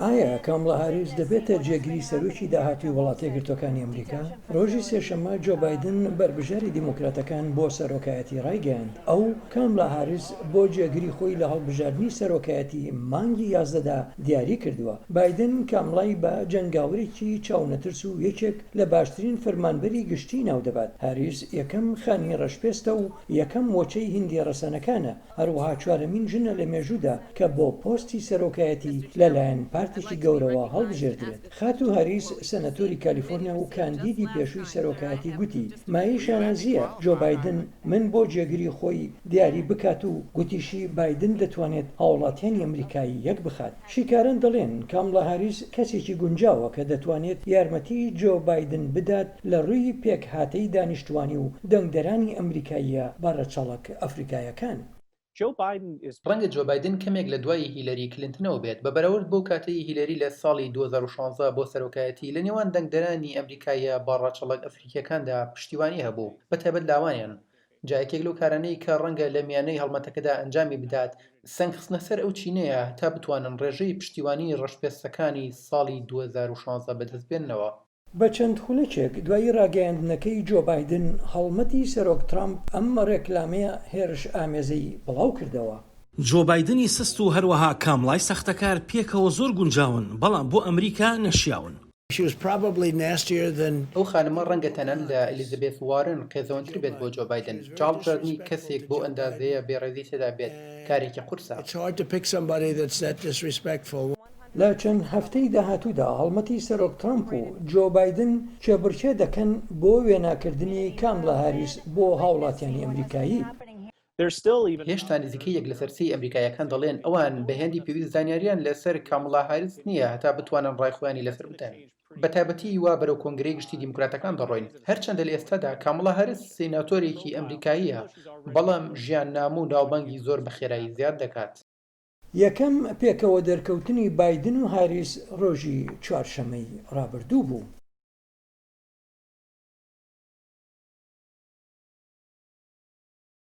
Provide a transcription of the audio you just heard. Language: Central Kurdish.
ئایا کامڵا هاریس دەبێتە جێگری سەرۆکی داهاتووی وڵاتە یەکگرتووەکانی ئەمریکا؟ ڕۆژی سێشەممە جۆ بایدن بەربژێری دیموکراتەکان بۆ سەرۆکایەتی ڕایگەیاند، ئەو کامڵا هاریس بۆ جێگری خۆی لە هەڵبژاردنی سەرۆکایەتی مانگی یازدەدا دیاری کردووە. بایدن کامڵای بە جەنگاوەرێکی چاونەترس و یەکێک لە باشترین فەرمانبەری گشتی ناودەبات. هاریس یەکەم خانمی ڕەشپێستە و یەکەم وەچەی هیندییە ڕەسەنەکانە، هەروەها چوارەمین ژنە لە مێژوودا کە بۆ پۆستی سەرۆکایەتی لەلایەن پارتێکی گەورەوە هەڵبژێردرێت. خاتوو هاریس، سەنەتۆری کالیفۆرنیا و کاندیدی پێشووی سەرۆکایەتی گوتی، مایەی شانازییە جۆ بایدن من بۆ جێگری خۆی دیاری بکات و گوتیشی بایدن دەتوانێت هاوڵاتیانی ئەمریکایی یەکبخات. شیکاران دەڵێن کامڵا هاریس کەسێکی گونجاوە کە دەتوانێت یارمەتی جۆ بایدن بدات لە ڕووی پێکهاتەی دانیشتوانی و دەنگدەرانی ئەمریکاییە بە ڕەچەڵەک ئەفریکایەکان. ڕەنگە جۆ بایدن کەمێک لە دوای هیلەری کلنتنەوە بێت بە بەراورد بەو کاتەی هیلەری لە ساڵی 2016 بۆ سەرۆکایەتی لە نێوان دەنگدەرانی ئەمریکاییە بە ڕەچەڵەک ئەفریکییەکاندا پشتیوانی هەبوو بە تایبەت لاوانیان جا یەکێک لەو کارانەی کە ڕەنگە لە میانەی هەڵمەتەکەدا ئەنجامی بدات، سەنگ خستنە سەر ئەو چینەیە تا بتوانن ڕێژەی پشتیوانیی ڕەشپێستەکانی ساڵی 2016 بەدەست بێننەوە. بە چەند خولەکێک دوای ڕاگەیاندنەکەی جۆ بایدن، هەڵمەتی سەرۆک ترامپ ئەم ڕێکلامەیە هێرش ئامێزەی بڵاوکردەوە. جۆ بایدنی سست و هەروەها کامڵای ساختەکار پێکەوە زۆر گونجاون، بەڵام بۆ ئەمریکا نەشیاون. ئەو خانمە ڕەنگە تەنانەت لە ئێلیزابێث وارن قێزەونتر بێت بۆ جۆ بایدن، جا هەڵبژاردنی کەسێک بەو ئەندازەیە بێڕێزی تێدا بێت کارێکی قورسە. لە چەند هەفتەی داهاتوودا هەڵمەتی سەرۆک ترەمپ و جۆ بایدن کێبڕکێ دەکەن بۆ وێناکردنی کامڵا هاریس بۆ هاوڵاتیانی ئەمریکایی. هێشتا نزیکەی یەک لەسەر سێی ئەمریکاییەکان دەڵێن ئەوان بە هێندی پێویست زانیارییان لەسەر کامڵا هاریس نییە هەتا بتوانن ڕای خۆیانی لەسەر بدەن. بەتایبەتی وا بەرەو کۆنگرەی گشتی دیموکراتەکان دەڕۆین. هەرچەندە لە ئێستادا کامڵا هاریس سیناتۆرێکی ئەمریکاییە، بەڵام ژیاننامە و ناوبانگی زۆر بە خێرایی زیاد دەکات. یەکەم پێکەوە دەرکەوتنی بایدن و هاریس ڕۆژی چوارشەممەی ڕابردوو بوو.